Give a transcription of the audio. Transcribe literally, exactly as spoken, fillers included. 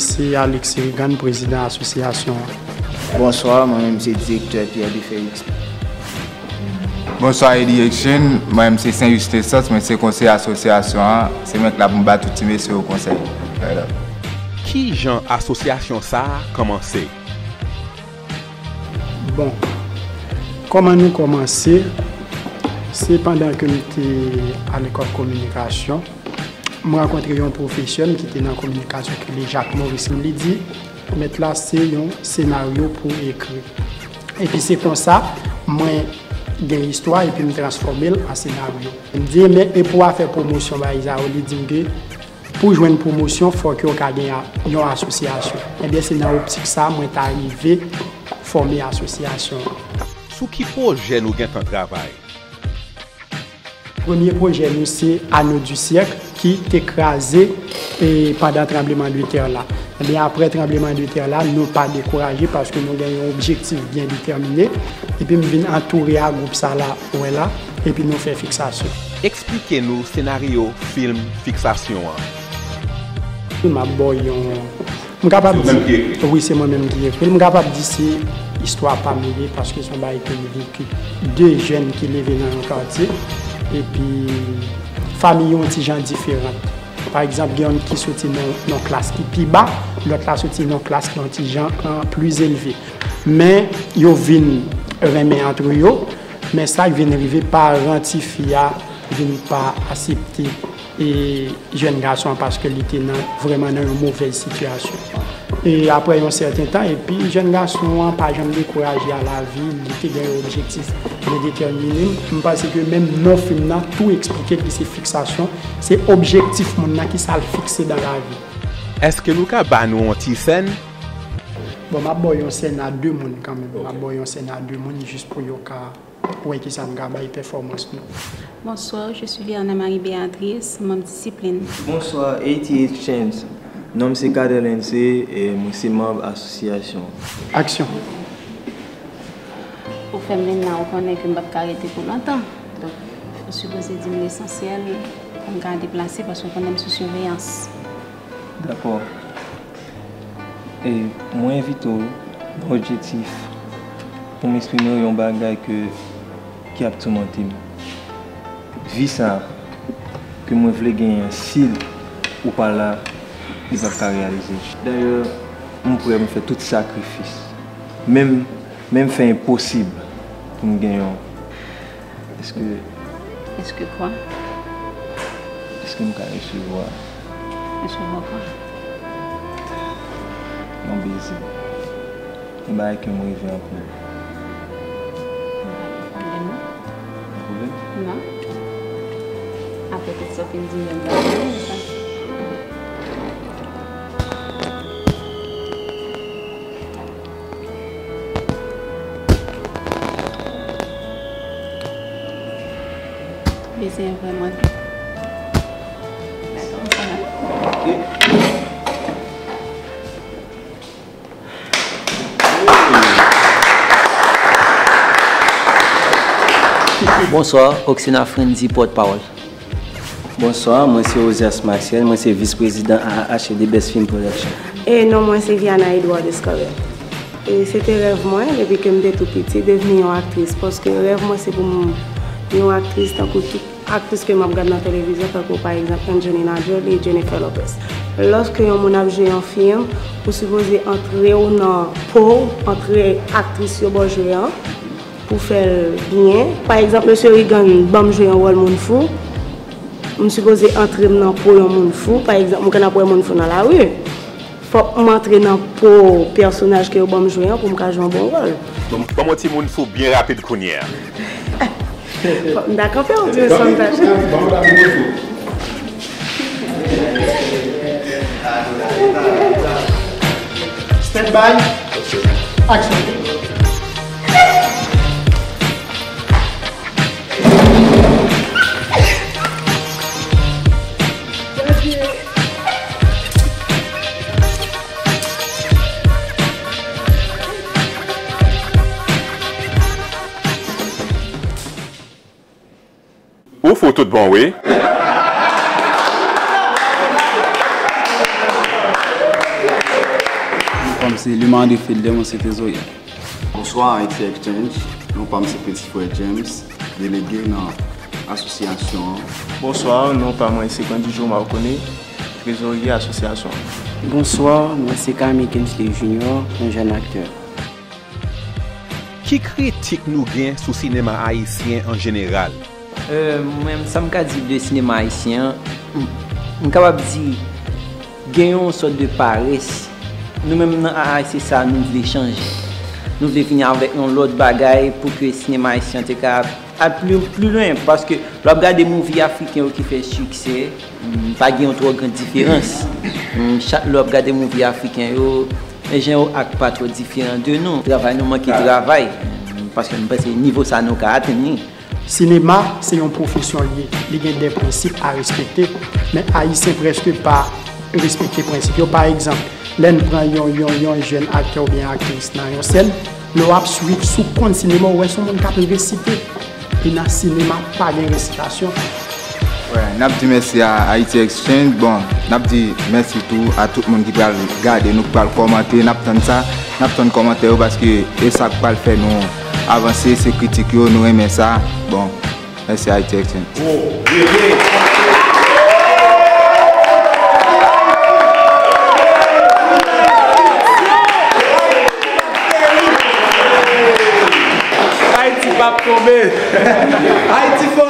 Se Alexis Regan, prezidan asosyasyon an. Bonswa, mwen menm se direktè Pierre de Félix. Bonswa, Eddie Action, mwen menm se Saint Juste Sens, mwen se konseye asosyasyon an, se mwen k la pou m ba tout ti mesye yo konsèy. Kijan asosyasyon sa a kòmanse? Bon, kòman nou kòmanse? Se pandan ke m te a lekòl kominikasyon, m rankontre yon pwofesè m ki te nan kominikasyon ki rele Jacques Maurice. Li di, mèt la se yon senaryo pou ekri. Epi se konsa, mwen gen istwa epi m transfòme l an senaryo. M di, men e pou afè pwomosyon bagay sa yo, li di m ke pou jwenn pwomosyon, fòk yo ka gen yon asosyasyon. Ebyen, se nan optik sa a mwen ta rive fòme asosyasyon an. Sou ki pwojè nou gentan travay? Premye pwojè nou se Anneau du siècle ki te kraze e pandan tranbleman de tè la. Ebyen, apre tranbleman de tè la, nou pa dekouraje paske nou gen yon objektif byen detèmine. Epi m vin antoure a gwoup sa la, wè la, epi nou fè fiksasyon. Eksplike nou senaryo fim fiksasyon an. M ap ba w yon M kapab di, wi, se mwen menm ki ekri l. M kapab di se istwa pa m li ye, paske se yon bagay ke m veki. De jèn ki leve nan yon katye, epi fanmi yo yon ti jan diferan. Pa egzanp, gen youn ki soti nan yon klas ki pi ba, lòt la soti nan yon klas ki yon ti jan plis elve. Men yo vin renmen antre yo, men sa k vin rive, paran tifi a vin pa aksepte e jèn gason an paske li te nan vrèman nan yon movèz sitiyasyon. E apre yon sèten tan, epi jèn gason an pa janm dekouraje a lavi, li te gen yon objektif byen detèmine. M panse ke menm non fim nan tou eksplike l ki se fiksasyon, se objektif moun nan ki sa l fikse dan lavi. Èske nou ka ba nou yon ti sèn? Bon, m ap ba w yon sèn a de moun kanmenm. M ap ba w yon sèn a de moun jis pou yo ka wè kisa m ka bay pèfòmans nou. Bonsoir, je suis Verna Marie Béatrice, manm disiplin. Bonswa, A T H Chains. Non m se Kader Lensey e mwen se manm asosyasyon. Aksyon. Ou fè m vin la, ou konnen ke m p ap ka rete pou lontan. Donk, ou sipoze di m lesansyèl pou m ka deplase paske ou konnen m sou siveyans. Dakò. E mwen envite w nan objektif pou m eksprime w yon bagay ke, ki ap toumante m. Vi sa ke mwen vle genyen an, si ou pa la, li p ap ka reyalize. Dayè, m prè m fè tout sakrifis. Menm, menm fè enposib pou m genyen w. Èske. Èske kwa? Èske m ka resevwa. Resevwa kwa? Yon beze. Yon bagay ke m reve anpil. Pwoblèm nan? Yon pwoblèm? Non. Apre tout sa w fin di m, m pa konnen sa. Bezwen vrèman. Dakò, sa va. Bonswa, Oxena Frenzy, pòtpawòl. Bonswa, mwen se Ozias Maxiel, mwen se vis prezidan A A H e The Best Film Production. E non mwen se Viana Edouard Escariot. E se te rèv mwen, depi ke m te tou piti, devni yon aktris. Paske rèv mwen se pou m yon aktris tankou tout aktris ke m ap gad nan televizyon, tankou pa egzanp Angelina Jolie, Jennifer Lopez. Lòske yon moun ap jwe yon fim, ou sipoze antre w nan po w, antre aktris yo ba w jwe an, pou fè l byen. Pa egzanp, mesye Regan ban m jwe yon wòl moun fou, m sipoze antre m nan po yon moun fou. Pa egzanp, m konn ap wè moun fou nan lari. Fòk m antre nan po pèsonaj ke yo ban m jwe an pou m ka jwe yon bon wòl. Ban m, ban m yon ti moun fou byen rapid kounye a. Fòk m ta kanpe yon ti santaj. Stand by. Action. Ou fou tout bon, wi. Se Limandé Felder, mwen se trezorye. Bonswa, Haiti Exchange. Non pa m se Petit Frère James, delege nan asosyasyon an. Bonswa, non pa mwen se Grandijo Marcone, trezorye asosyasyon an. Bonswa, mwen se Kami Kinsley Junior, yon jèn aktè. Ki kritik nou gen sou sinema ayisyen an jeneral? Mwen menm, sa m ka di de sinema ayisyen an, m kapab di gen yon sòt de parès. Nou menm nan A A C sa, nou vle chanje. Nou vle vini avèk yon lòt bagay pou ke sinema ayisyen te ka al pli, pli lwen, paske lè w ap gade movie afriken yo ki fè siksè, pa gen yon twò gran diferans. Chak lè w ap gade movie afriken yo, e jan yo ak pa twò diferan de nou. Travay nou manke travay, paske m panse nivo sa nou ka atenn li. Sinema se yon pwofesyon l ye, li gen de prensip a respekte, men Ayisyen prèske pa respekte prensip yo. Pa egzanp, lè n pran yon, yon, yon jèn aktè oubyen aktris nan yon sèn, lè w ap swiv sou kòn sinema, w wè se yon moun k ap resite. E nan sinema, pa gen resitasyon. N ap di mèsi a Haiti Exchange. Bon, n ap di mèsi tou a tout moun ki pral gade nou, ki pral kòmante. N ap tann sa, n ap tann kòmantè yo paske e sa k pral fè nou avanse, se kritik yo, nou renmen sa. Bon, mèsi Haiti Exchange. Ayiti p ap tonbe. Ayiti fò.